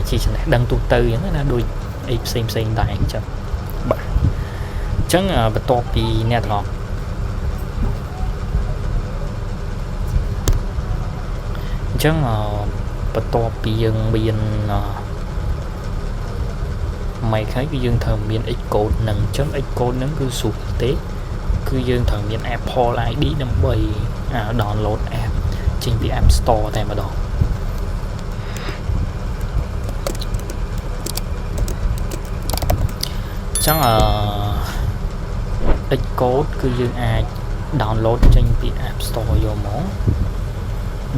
ជាចំណេះដឹងទូទៅអញ្ចឹងណាដូចអីផ្សេងផ្សេងដែរអញ្ចឹងបាទអញ្ចឹងបន្ទាប់ពីអ្នកទាំងអស់អញ្ចឹងបន្ទាប់ពីយើងមាន Mac ហើយគឺយើងត្រូវមាន Xcode នឹងអញ្ចឹង Xcode ហ្នឹងគឺស្រួលទេគឺយើងត្រូវមាន Apple ID ដើម្បី download app ចេញពី App Store តែម្ដងអញ្ចឹងអឺ Xcode គឺយើងអាច download ចេញពី App Store យកមក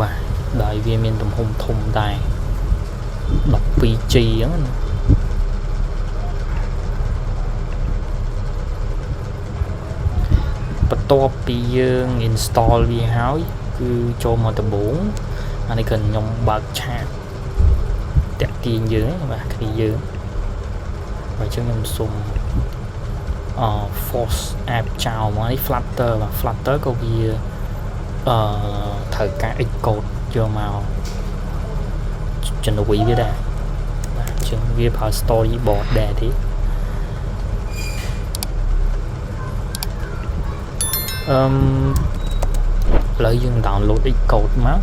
បាទដោយវាមានទំហំធំដែរ 12G អញ្ចឹងណាបន្ទាប់ពីយើង install វាហើយគឺចូលមកដំបូងអានេះគឺខ្ញុំបើកឆាកតាក់ទាញយើងបាទគ្នាយើងបាទអញ្ចឹងខ្ញុំសុំអ force app ចោលមកនេះ Flutter បាទ Flutter ក៏វាអឺត្រូវការ Xcode យកមកជំនួយវាដែរបាទអញ្ចឹងវាប្រើ storyboard ដែរទេអឺមឥឡូវយើង download Xcode មក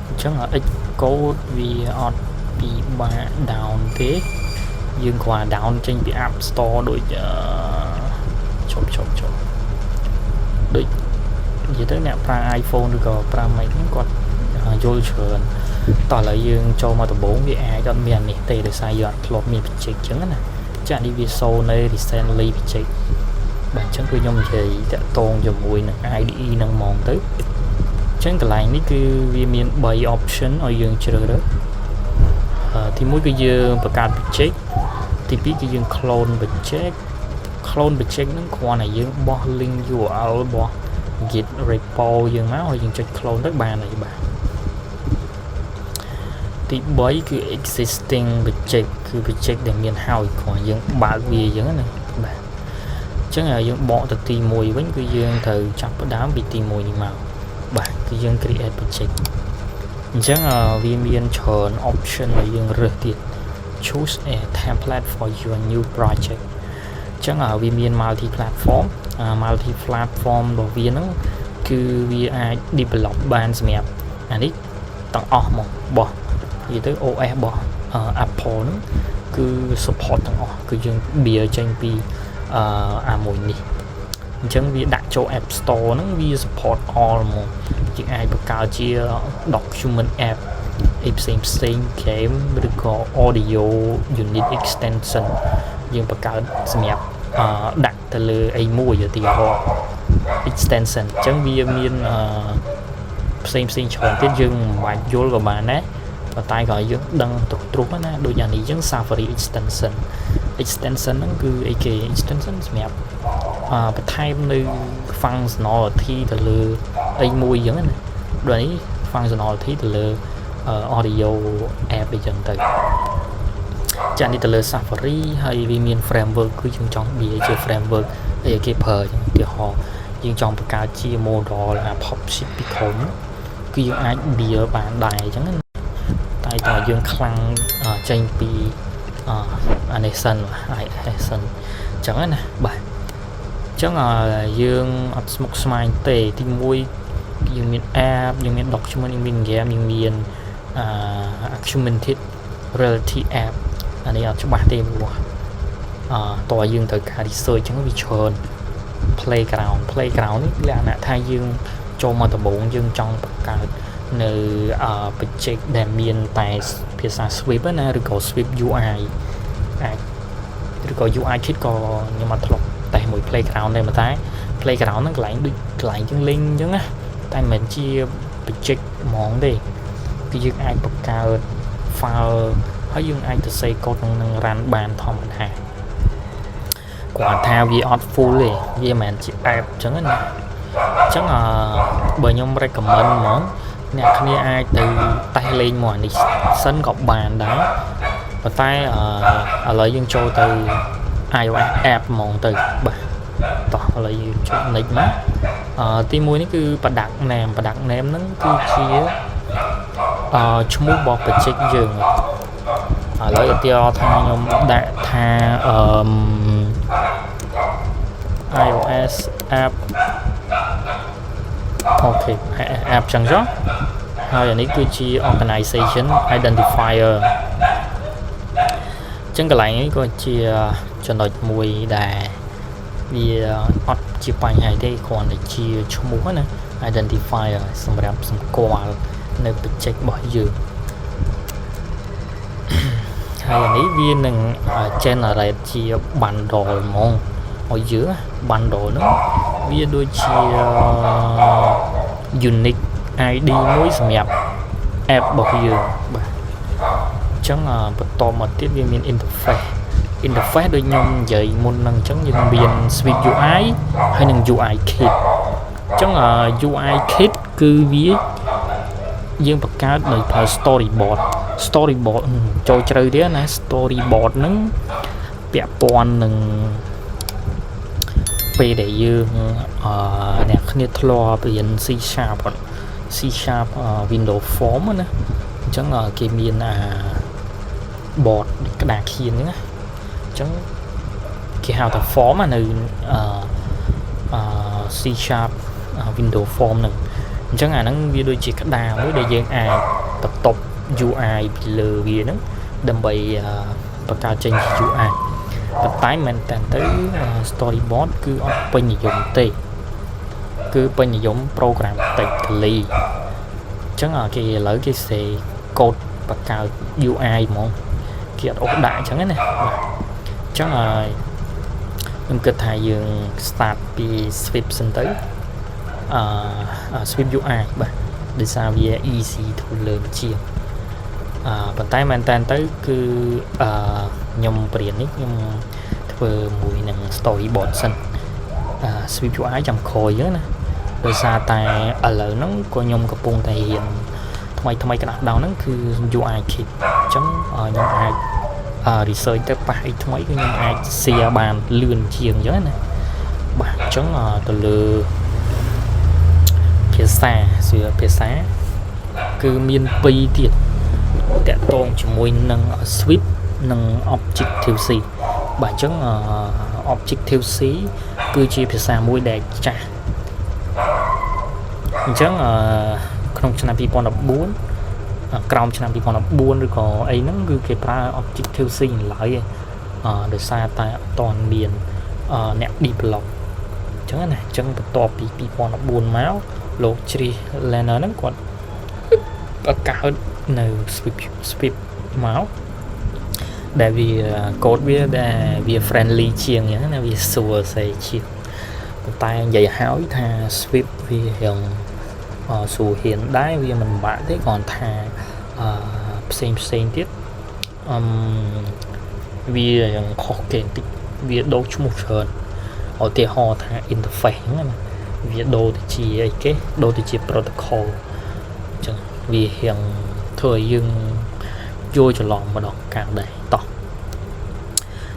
អញ្ចឹង Xcode វាអត់ពិបាក down ទេយើងគ្រាន់ down ចេញពី App Store ដូចអឺឈប់ឈប់ឈប់ដូចនិយាយទៅអ្នកប្រើ iPhone ឬក៏ប្រើ Mac ហ្នឹងគាត់យល់ច្រើនតោះឥឡូវយើងចូលមកដំបូងវាអាចអត់មានអានេះទេដោយសារយើងអត់ធ្លាប់មាន project អញ្ចឹងណាចានេះវា show នៅ recently project បាទអញ្ចឹងគឺខ្ញុំនិយាយតាក់ទងជាមួយនឹង IDE ហ្នឹងហ្មងទៅអញ្ចឹងកន្លែងនេះគឺវាមាន3 option ឲ្យយើងជ្រើសរើសទីមួយគឺយើងបង្កើត project ទី2គឺយើង clone project clone project ហ្នឹងគ្រាន់តែយើងបោះ link URL របស់ git repo យើងមកហើយយើងចុច clone ទៅបានហើយបាទទី3គឺ existing project គឺ project ដែលមានហើយគ្រាន់យើងបើកវាអញ្ចឹងណាបាទអញ្ចឹងយើងបកទៅទី1វិញគឺយើងត្រូវចាប់ផ្ដើមពីទី1នេះមកបាទគឺយើង create project អញ្ចឹងវាមានច្រើន option ឲ្យយើងរើសទៀត choose a template for your new project អញ្ចឹងវាមាន multi platform multi platform របស់វាហ្នឹងគឺវាអាច develop បានសម្រាប់អានេះទាំងអស់ហ្មងបោះនិយាយទៅ OS របស់ Apple ហ្នឹងគឺ support ទាំងអស់គឺយើង build ចេញពីអឺអាមួយនេះអញ្ចឹងវាដាក់ចូល App Store ហ្នឹងវា support all ហ្មងយើងអាចបង្កើតជា document app អីផ្សេងផ្សេង game ឬក៏ audio unit extension យើងបង្កើតសម្រាប់អឺដាក់ទៅលើអីមួយឧទាហរណ៍ extension អញ្ចឹងវាមានអឺផ្សេងផ្សេងច្រើនទៀតយើងមិនបាច់យល់ក៏បានដែរប៉ុន្តែក៏យើងដឹងទ្រុសទ្រុសណាដូចអានេះអញ្ចឹង Safari extension extension ហ្នឹងគឺអីគេ extension សម្រាប់អឺបន្ថែមនៅ functionality ទៅលើអីមួយអញ្ចឹងណាដូចនេះ functionality ទៅលើ audio app អីចឹងទៅចានេះទៅលើ Safari ហើយវាមាន framework គឺយើងចង់វាជា framework អីគេប្រើចឹងឧទាហរណ៍យើងចង់បង្កើតជា model អា pop sheet ពីក្រុមគឺយើងអាច build បានដែរអញ្ចឹងណាតែតើយើងខ្លាំងចេញពីអានេះសិន IS សិនអញ្ចឹងណាបាទអញ្ចឹងយើងអត់ស្មុគស្មាញទេទី1យើងមាន app យើងមាន document យើងមាន game យើងមាន augmented reality app អានេះអត់ច្បាស់ទេព្រោះអតើយើងត្រូវការ research អញ្ចឹងវាច្រើន playground playground នេះលក្ខណៈថាយើងចូលមកដំបូងយើងចង់បង្កើតនៅ project ដែលមានតែភាសា Swift ណាឬក៏ Swift UI អាចឬក៏ UI kit ក៏ខ្ញុំអត់ធ្លាប់តេស្តមួយ playground ដែរប៉ុន្តែ playground ហ្នឹងកន្លែងដូចកន្លែងយើងលេងអញ្ចឹងណាតែមិនមែនជា project ហ្មងទេគឺយើងអាចបង្កើត file ហើយយើងអាចទៅសេកូដក្នុងនឹង run បានធម្មតាគាត់ថាវាអត់ full ទេវាមិនមែនជា app អញ្ចឹងណាអញ្ចឹងអឺបើខ្ញុំ recommend ហ្មងអ្នកគ្នាអាចទៅតេស្តលេងមកអានេះសិនក៏បានដែរប៉ុន្តែអឺឥឡូវយើងចូលទៅ iOS app ហ្មងទៅបាទតោះ ឥឡូវយើងចុច next មកអឺទី1នេះគឺ product name product name ហ្នឹងគឺជាអឺឈ្មោះរបស់ project យើងឥឡូវឧទាហរណ៍ថាខ្ញុំដាក់ថាអឺ iOS app OK app ចឹងចុះហើយអានេះគឺជា organization identifier ចឹងកន្លែងនេះក៏ជាចំណុចមួយដែលវាអត់ជាបញ្ហាទេគ្រាន់តែជាឈ្មោះណា identifier សម្រាប់សម្គាល់នៅ project របស់យើងហើយអានេះវានឹង generate ជា bundle ហ្មងឲ្យយើង bundle ហ្នឹងវាដូចជា unique ID មួយសម្រាប់ app របស់យើងបាទអញ្ចឹងបន្តមកទៀតវាមាន interface interface ដូចខ្ញុំនិយាយមុនហ្នឹងអញ្ចឹងយើងមាន Swift UI ហើយនិង UI kit អញ្ចឹង UI kit គឺវាយើងបង្កើតដោយប្រើ storyboard storyboard ចូលជ្រៅទៀតណា storyboard ហ្នឹងពាក់ព័ន្ធនឹងពេលដែលយើងអឺអ្នកគ្នាធ្លាប់រៀន C# អត់ C# Windows Form ណាអញ្ចឹងគេមានអា board ក្តារខៀនហ្នឹងណាអញ្ចឹងគេហៅថា form នៅអឺអឺ C# Windows Form ហ្នឹងអញ្ចឹងអាហ្នឹងវាដូចជាក្តារមួយដែលយើងអាចបន្ទប់ UI ពីលើវាហ្នឹងដើម្បីបង្កើតចេញជា UI ប៉ុន្តែមែនតើទៅ storyboard គឺអត់ពេញនិយមទេគឺពេញនិយម programmatically អញ្ចឹងគេឥឡូវគេសេកូដបង្កើត UI ហ្មងគេអត់អូសដាក់អញ្ចឹងណាបាទអញ្ចឹងហើយខ្ញុំគិតថាយើង start ពី Swift សិនទៅអឺ Swift UI បាទដោយសារវា easy to learn ជាងអឺប៉ុន្តែមែនតើទៅគឺអឺខ្ញុំបរៀននេះខ្ញុំធ្វើមួយនឹង storyboard សិនអឺ Swift UI ចាំក្រោយហ្នឹងណាដោយសារតែឥឡូវហ្នឹងក៏ខ្ញុំកំពុងតែរៀនថ្មីថ្មីក្តាស់ដៅហ្នឹងគឺ UI kit អញ្ចឹងខ្ញុំអាច research ទៅប៉ះអីថ្មីគឺខ្ញុំអាច share បានលឿនជាងអញ្ចឹងណាបាទអញ្ចឹងទៅលើភាសាសៀភាសាគឺមាន2ទៀតតាក់ទងជាមួយនឹង Swift និង Objective C បាទអញ្ចឹង Objective C គឺជាភាសាមួយដែលចាស់អញ្ចឹងក្នុងឆ្នាំ2014ក្រោមឆ្នាំ2014ឬក៏អីហ្នឹងគឺគេប្រើ Objective C ឡើយអឺដោយសារតែអត់ទាន់មានអ្នក develop អញ្ចឹងណាអញ្ចឹងបន្ទាប់ពី2014មកលោក Chris Lattner ហ្នឹងគាត់បង្កើតនៅ Swift មកដែលវាកូដវាដែលវា friendly ជាងអញ្ចឹងណាវាស្រួលសេជាងប៉ុន្តែនិយាយហើយថា Swift វារៀងស្រួលហ៊ានដែរវាមិនបាក់ទេគ្រាន់ថាអឺផ្សេងផ្សេងទៀតអឺវាយ៉ាងខុសគេបន្តិចវាដូរឈ្មោះច្រើនឧទាហរណ៍ថា interface ហ្នឹងណាវាដូរទៅជាអីគេដូរទៅជា protocol អញ្ចឹងវារៀងធ្វើឲ្យយើងយល់ច្រឡំម្ដងកាលដែរតោះ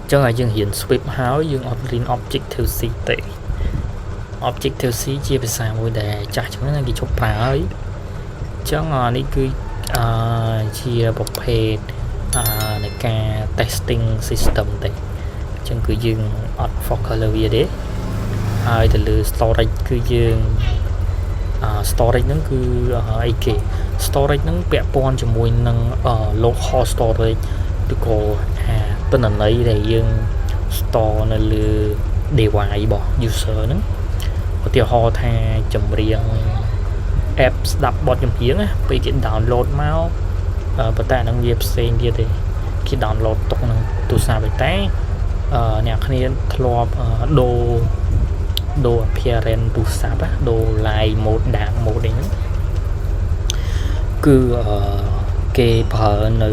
អញ្ចឹងឲ្យយើងរៀន Swift ហើយយើងអត់រៀន Objective C ទេ Objective C ជាភាសាមួយដែលចាស់ចឹងណាគេឈប់ប្រើហើយអញ្ចឹងនេះគឺអឺជាប្រភេទអឺនៃការ testing system ទេអញ្ចឹងគឺយើងអត់ focus លើវាទេហើយទៅលើ storage គឺយើងអឺ storage ហ្នឹងគឺអីគេ storage ហ្នឹងពាក់ព័ន្ធជាមួយនឹង local storage ឬក៏អាទិន្នន័យដែលយើង store នៅលើ device របស់ user ហ្នឹងឧទាហរណ៍ថាចម្រៀង app ស្ដាប់បទចម្រៀងណាពេលគេ download មកប៉ុន្តែអាហ្នឹងវាផ្សេងទៀតទេគេ download ទុកនឹងទូរស័ព្ទឯតែអ្នកគ្នាធ្លាប់ដូរដូរ appearance ទូរស័ព្ទដូរ light mode dark mode អីហ្នឹងគឺគេប្រើនៅ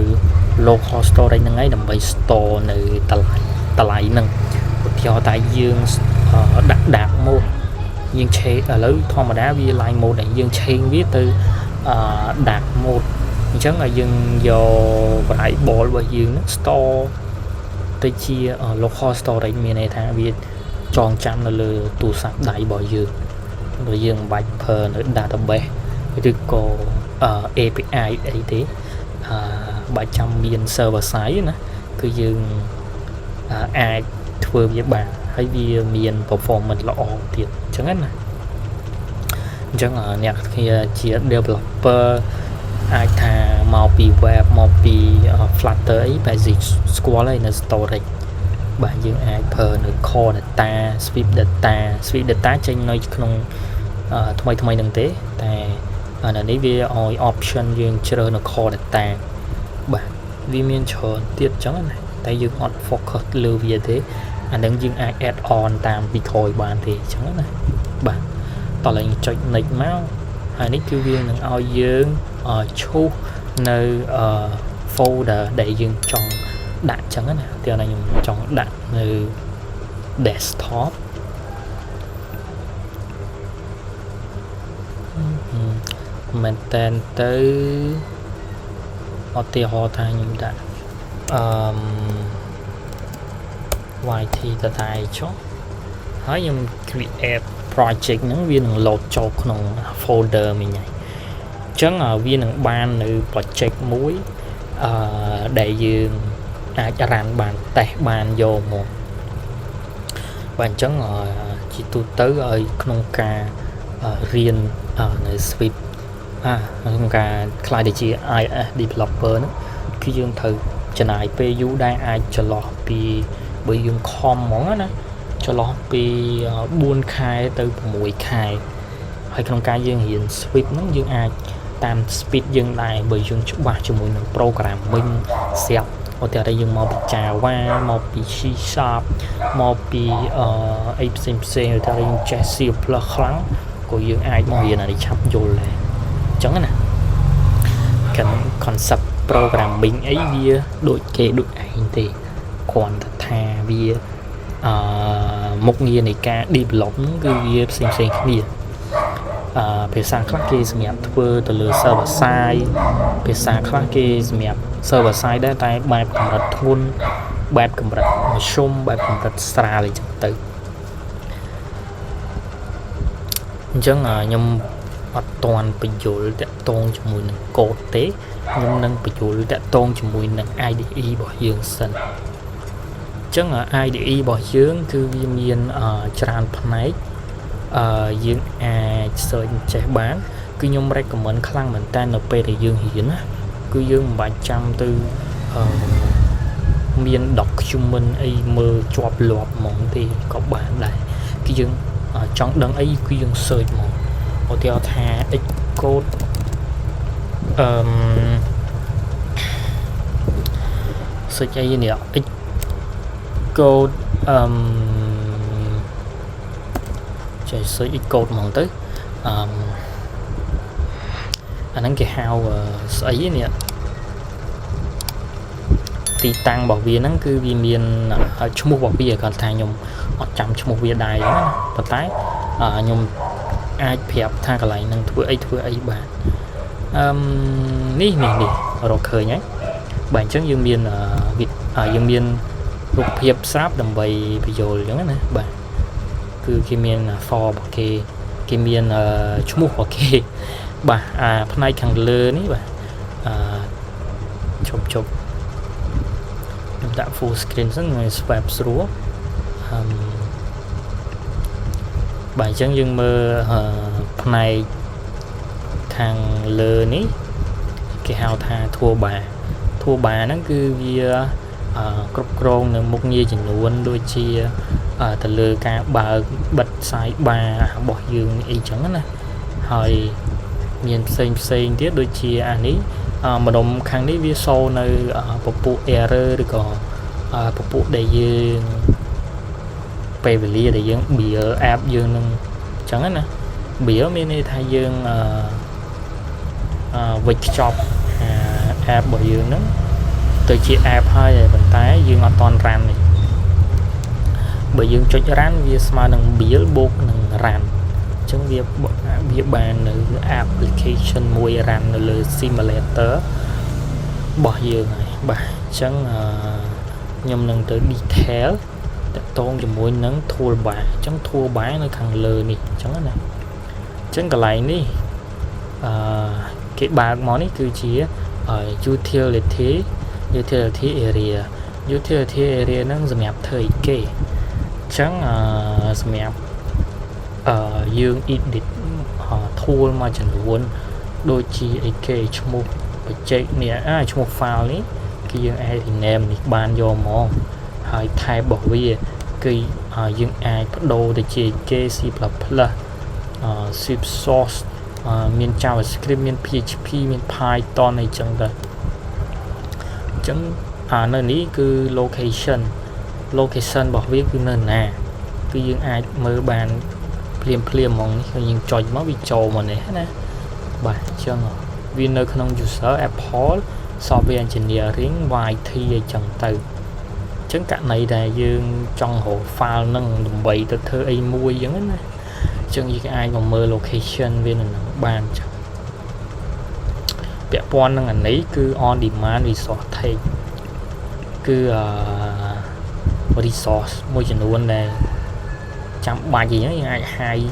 local storage ហ្នឹងឯងដើម្បី store នៅតម្លៃតម្លៃហ្នឹងឧទាហរណ៍តែយើងដាក់ dark mode យើងឆេឥឡូវធម្មតាវា light mode ដែលយើង change វាទៅអឺ dark mode អញ្ចឹងឲ្យយើងយក variable របស់យើងហ្នឹង store ទៅជា local storage មានន័យថាវា ចងចាំនៅលើទូរស័ព្ទដៃរបស់យើងព្រោះយើងមិនបាច់ប្រើនៅ database ឬក៏ API អីទេអឺបាច់ចាំមាន server side ណាគឺយើងអាចធ្វើវាបានហើយវាមាន performance ល្អទៀតអញ្ចឹងណាអញ្ចឹងអ្នកគ្នាជា developer អាចថាមកពី web មកពី Flutter អីបែរជាស្គាល់ហើយនៅ storage បាទយើងអាចប្រើនៅ core data, Swift data. Swift data ចេញនៅក្នុងថ្មីថ្មីហ្នឹងទេតែនៅនេះវាឲ្យ option យើងជ្រើសនៅ core data បាទវាមានច្រើនទៀតអញ្ចឹងណាតែយើងអត់ focus លើវាទេអានឹងយើងអាច add on តាមពីក្រោយបានទេអញ្ចឹងណាបាទតោះឡើងចុច next មកហើយនេះគឺវានឹងឲ្យយើង choose នៅ folder ដែលយើងចង់ដាក់អញ្ចឹងណាទីណាខ្ញុំចង់ដាក់នៅ desktop មែនតែនទៅឧទាហរណ៍ថាខ្ញុំដាក់អឺ YT តតែចុះហើយខ្ញុំ create project ហ្នឹងវានឹង load ចូលក្នុង folder មិញហើយអញ្ចឹងវានឹងបាននៅ project មួយអឺដែលយើងអាច run បានតេស្តបានយកមកបាទអញ្ចឹងជាទូទៅឲ្យក្នុងការរៀននៅ Swift អាក្នុងការក្លាយទៅជា iOS developer ហ្នឹងគឺយើងត្រូវចំណាយពេលយូរដែរអាចចន្លោះពីបើយើងខំហ្មងណាចន្លោះពី4ខែទៅ6ខែហើយក្នុងការយើងរៀន Swift ហ្នឹងយើងអាចតាម speed យើងដែរបើយើងច្បាស់ជាមួយនឹង programming ស្រាប់ឧទាហរណ៍យើងមកពី Java មកពី C# មកពីអឺអីផ្សេងផ្សេងឧទាហរណ៍យើងចេះ C++ ខ្លាំងក៏យើងអាចមករៀនអានេះឆាប់យល់ដែរអញ្ចឹងណា concept programming អីវាដូចគេដូចឯងទេគ្រាន់តែថាវាអឺមុខងារនៃការ develop ហ្នឹងគឺវាផ្សេងផ្សេងគ្នាអឺភាសាខ្លះគេសម្រាប់ធ្វើទៅលើ server side ភាសាខ្លះគេសម្រាប់ server side ដែរតែបែបកម្រិតធ្ងន់បែបកម្រិតមធ្យមបែបកម្រិតស្រាលអីចឹងទៅអញ្ចឹងខ្ញុំអត់ទាន់បញ្យល់តាក់ទងជាមួយនឹងកូដទេខ្ញុំនឹងបញ្យល់តាក់ទងជាមួយនឹង IDE របស់យើងសិនអញ្ចឹង IDE របស់យើងគឺវាមានច្រើនផ្នែកអឺយើងអាច search ចេះបានគឺខ្ញុំ recommend ខ្លាំងមែនតើនៅពេលដែលយើងរៀនណាគឺយើងមិនបាច់ចាំទៅអឺមាន document អីមើលជាប់លាប់ហ្មងទេក៏បានដែរគឺយើងចង់ដឹងអីគឺយើង search ហ្មងឧទាហរណ៍ថា Xcode អឺ search អីនេះ Xcode អឺចេះ search Xcode ហ្មងទៅអឺអាហ្នឹងគេហៅស្អីនេះទីតាំងរបស់វាហ្នឹងគឺវាមានឈ្មោះរបស់វាគាត់ថាខ្ញុំអត់ចាំឈ្មោះវាដែរអញ្ចឹងណាប៉ុន្តែខ្ញុំអាចប្រាប់ថាកន្លែងហ្នឹងធ្វើអីធ្វើអីបានអឺនេះនេះនេះរកឃើញហើយបាទអញ្ចឹងយើងមានយើងមានរូបភាពស្រាប់ដើម្បីបញ្យល់អញ្ចឹងណាបាទគឺគេមាន for របស់គេគេមានឈ្មោះរបស់គេបាទអាផ្នែកខាងលើនេះបាទអឺជប់ជប់ខ្ញុំដាក់ full screen សិនឲ្យ swap ស្រួលអឺបាទអញ្ចឹងយើងមើលផ្នែកខាងលើនេះគេហៅថា toolbar. Toolbar ហ្នឹងគឺវាគ្រប់គ្រងនៅមុខងារចំនួនដូចជាទៅលើការបើកបិទ sidebar របស់យើងអីចឹងណាហើយមានផ្សេងផ្សេងទៀតដូចជាអានេះម្ដុំខាងនេះវាសូនៅពពួក error ឬក៏ពពួកដែលយើងពេលវេលាដែលយើង build app យើងនឹងអញ្ចឹងណា build មានន័យថាយើងអឺវិចខ្ចប់អា app របស់យើងហ្នឹងទៅជា app ហើយប៉ុន្តែយើងអត់ទាន់ run ទេបើយើងចុច run វាស្មើនឹង build បូកនឹង run អញ្ចឹងវាវាបាននៅ application មួយ run នៅលើ simulator របស់យើងហើយបាទអញ្ចឹងខ្ញុំនឹងទៅ detail តាក់ទងជាមួយនឹង toolbar អញ្ចឹង toolbar នៅខាងលើនេះអញ្ចឹងណាអញ្ចឹងកន្លែងនេះអឺគេបើកមកនេះគឺជា utility area utility area ហ្នឹងសម្រាប់ធ្វើអីគេអញ្ចឹងអឺសម្រាប់អឺយើង edit tool មួយចំនួនដូចជាអីគេឈ្មោះ project នេះអាឈ្មោះ file នេះគឺយើងអាច rename នេះបានយកមកហើយ type របស់វាគឺយើងអាចបដូរទៅជាគេ C++ C source មាន JavaScript មាន PHP មាន Python អីចឹងទៅអញ្ចឹងអានៅនេះគឺ location របស់វាគឺនៅណាគឺយើងអាចមើលបានភ្លាមភ្លាមហ្មងនេះគឺយើងចុចមកវាចូលមកនេះណាបាទអញ្ចឹងវានៅក្នុង user Apple Software Engineering YT អីចឹងទៅអញ្ចឹងករណីដែលយើងចង់រក file ហ្នឹងដើម្បីទៅធ្វើអីមួយអញ្ចឹងណាអញ្ចឹងយើងអាចមកមើល location វានៅនឹងបានអញ្ចឹងពាក់ព័ន្ធនឹងអានេះគឺ on demand resource tag គឺអឺ resource មួយចំនួនដែលចាំបាច់អីហ្នឹងយើងអាច hide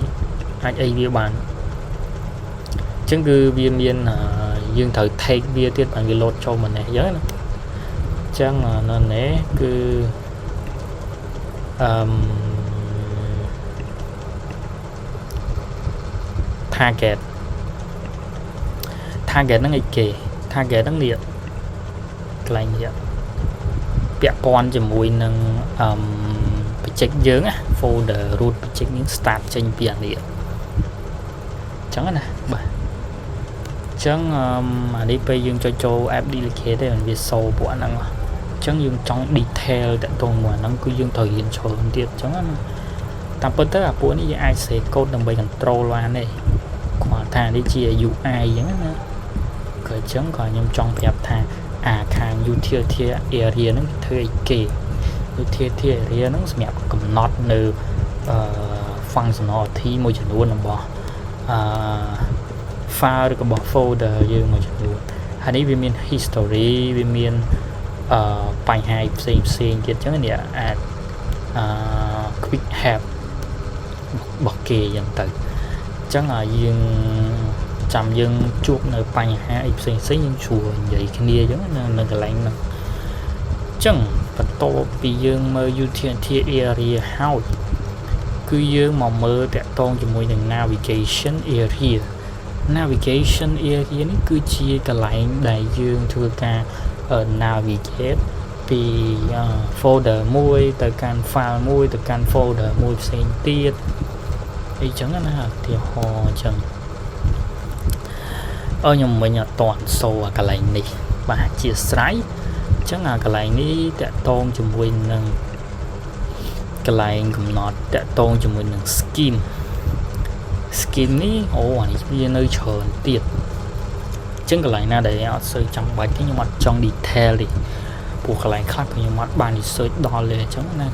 អាចអីវាបានអញ្ចឹងគឺវាមានយើងត្រូវ tag វាទៀតបានវា load ចូលមកនេះអញ្ចឹងណាអញ្ចឹងនៅនេះគឺអឺ target target ហ្នឹងអីគេ target ហ្នឹងនេះកន្លែងនេះពាក់ព័ន្ធជាមួយនឹងអឺ project យើងណា folder root project យើង start ចេញពីអានេះអញ្ចឹងណាបាទអញ្ចឹងអានេះពេលយើងចុចចូល app delegate ទេវាសូពួកអាហ្នឹងអញ្ចឹងយើងចង់ detail តាក់ទងមួយអាហ្នឹងគឺយើងត្រូវរៀនច្រើនទៀតអញ្ចឹងណាតាមពិតទៅអាពួកនេះយើងអាចសេ code ដើម្បី control បានទេគ្រាន់ថានេះជា UI អញ្ចឹងណាក៏អញ្ចឹងក៏ខ្ញុំចង់ប្រាប់ថាអាខាង utility area ហ្នឹងធ្វើអីគេ utility area ហ្នឹងសម្រាប់កំណត់នៅអឺ functionality មួយចំនួនរបស់អឺ file ឬក៏របស់ folder យើងមួយចំនួនហើយនេះវាមាន history វាមានអឺបញ្ហាផ្សេងផ្សេងទៀតអញ្ចឹងនេះអាចអឺ quick help របស់គេអញ្ចឹងទៅអញ្ចឹងយើងចាំយើងជួបនៅបញ្ហាអីផ្សេងផ្សេងយើងជួនិយាយគ្នាអញ្ចឹងនៅនៅកន្លែងហ្នឹងអញ្ចឹងបន្ទាប់ពីយើងមើល utility area ហើយគឺយើងមកមើលតាក់ទងជាមួយនឹង navigation area navigation area នេះគឺជាកន្លែងដែលយើងធ្វើការ navigate ពី folder មួយទៅកាន់ file មួយទៅកាន់ folder មួយផ្សេងទៀតអីចឹងណាឧទាហរណ៍អញ្ចឹងអឺខ្ញុំមិញអត់តន់សូអាកន្លែងនេះបាទជាស្រ័យអញ្ចឹងអាកន្លែងនេះតាក់ទងជាមួយនឹងកន្លែងកំណត់តាក់ទងជាមួយនឹង scheme scheme នេះអូអានេះវានៅច្រើនទៀតអញ្ចឹងកន្លែងណាដែលអត់សូវចាំបាច់ទេខ្ញុំអត់ចង់ detail ទេព្រោះកន្លែងខ្លះខ្ញុំអត់បាន research ដល់ទេអញ្ចឹងណា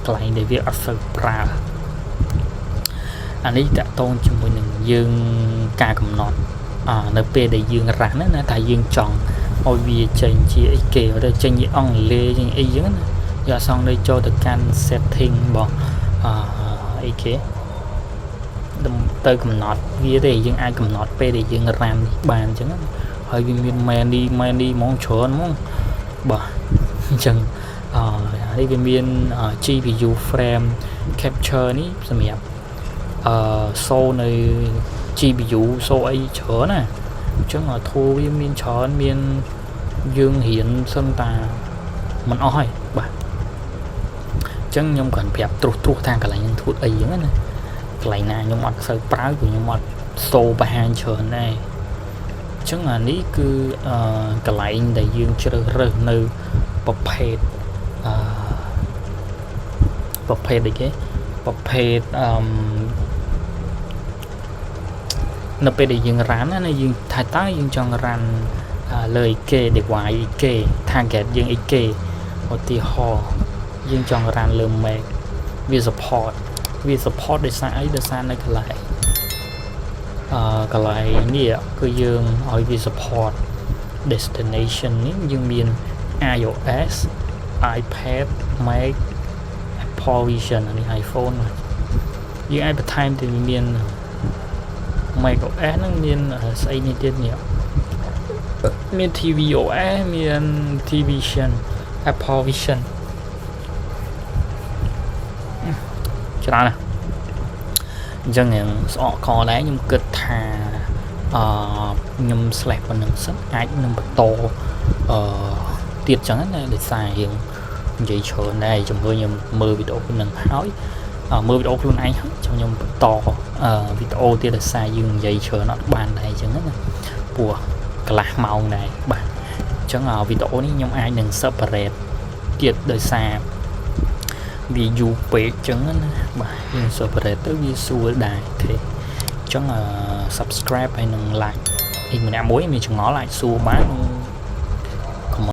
កន្លែងដែលវាអត់សូវប្រើអានេះតាក់ទងជាមួយនឹងយើងការកំណត់អានៅពេលដែលយើង run ណាថាយើងចង់ឲ្យវាចេញជាអីគេទៅចេញជាអង់គ្លេសចេញអីចឹងណាយកអសងនេះចូលទៅកាន់ setting របស់អអីគេទៅកំណត់វាទេយើងអាចកំណត់ពេលដែលយើង run នេះបានអញ្ចឹងហើយវាមាន many many ហ្មងច្រើនហ្មងបាទអញ្ចឹងអនេះវាមាន GPU frame capture នេះសម្រាប់អឺសូនៅ GPU សូអីច្រើនណាអញ្ចឹង tool វាមានច្រើនមានយើងរៀនសឹងតាមិនអស់ហើយបាទអញ្ចឹងខ្ញុំគ្រាន់ប្រាប់ត្រួសត្រាសថាកន្លែងហ្នឹងធ្វើអីអញ្ចឹងណាកន្លែងណាខ្ញុំអត់សូវប្រើគឺខ្ញុំអត់សូបង្ហាញច្រើនដែរអញ្ចឹងអានេះគឺអឺកន្លែងដែលយើងជ្រើសរើសនៅប្រភេទអឺប្រភេទអីគេប្រភេទអឺនៅពេលដែលយើង run ណាយើងថាតើយើងចង់ run លើអីគេ device អីគេ target យើងអីគេឧទាហរណ៍យើងចង់ run លើ Mac វា support វា support ដោយសារអីដោយសារនៅកន្លែងអឺកន្លែងនេះគឺយើងឲ្យវា support destination នេះយើងមាន iOS iPad Mac Apple Apple Vision អានេះ iPhone បាទយើងអាចបន្ថែមទៅមាន macOS ហ្នឹងមានស្អីនេះទៀតនេះមាន tvOS មាន TVision Apple Vision ច្រើនណាស់អញ្ចឹងរៀងស្អកកដែរខ្ញុំគិតថាអឺខ្ញុំ slash ប៉ុណ្្នឹងសិនអាចនឹងបន្តអឺទៀតចឹងណាដោយសាររៀងនិយាយច្រើនដែរជំរឿខ្ញុំមើលវីដេអូប៉ុណ្្នឹងហើយមើលវីដេអូខ្លួនឯងហើយចាំខ្ញុំបន្តវីដេអូទៀតដោយសារយើងនិយាយច្រើនអត់បានដែរអញ្ចឹងណាព្រោះកន្លះម៉ោងដែរបាទអញ្ចឹងវីដេអូនេះខ្ញុំអាចនឹង separate ទៀតដោយសារវាយូរពេកអញ្ចឹងណាបាទយើង separate ទៅវាស្រួលដែរ OK អញ្ចឹង subscribe ហើយនឹង like អីម្នាក់មួយមានចម្ងល់អាចសួរបាន